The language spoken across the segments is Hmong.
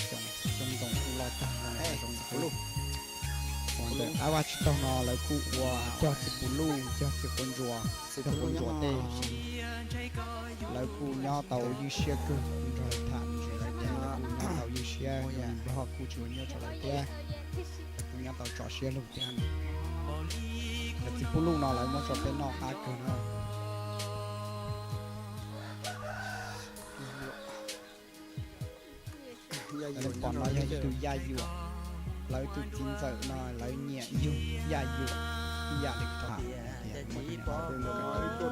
xyoo ntoo kuj loj tag zoo zoo. Ua ntawm qab vaj tsib taug no lawv kuj ua cog txiv puv luj, cog txiv quav ntsuas, cog quav ntsuas tej. Lawv kuj nyob tau ywj siab kawg, kuv nrog lawv tham ntsis lawv tias lawv kuj nyob tau ywj siab, yog Nplog kuj tsis ua nyuaj rau lawv thiab, lawv kuj nyob tau tso siab lug thiab. Cov txiv puv luj no lawv muab tso peb noj qab kawg na. Pom no yog ib tug yaj yuam, lawv tus txiv ntxawm no lawv nyiam yug yaj yuam ib yam li tham. Tsis tas li ntawd wb rov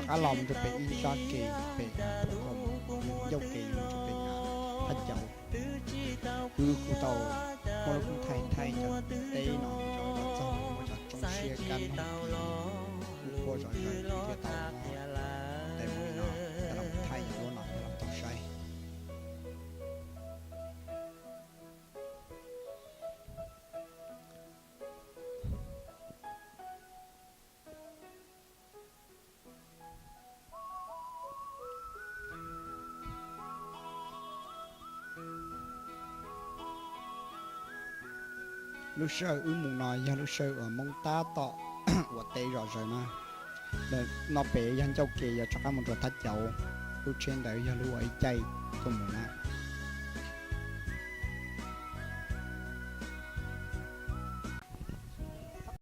qab los mus rau pem ib tsob kev pem ncauj kev mus rau pem thaj cauv. Wb kuj tau muab lub koob thaij thaij cov teb no rau txog muaj cov tsoob siab kab noog, wb quaj zom zaws thiaj tau muab tes mus li no, coj los thaij cov duab no coj los tau saib. Lub sij hawm wb mus no yog lub sij hawm uas Hmoob tab tom ua teb zom zaws na. No pem yog ncauj kev yuav rov qab mus rau thaj cauv, lub tsheb ntawd yog lub uas ib caij tuaj mus na.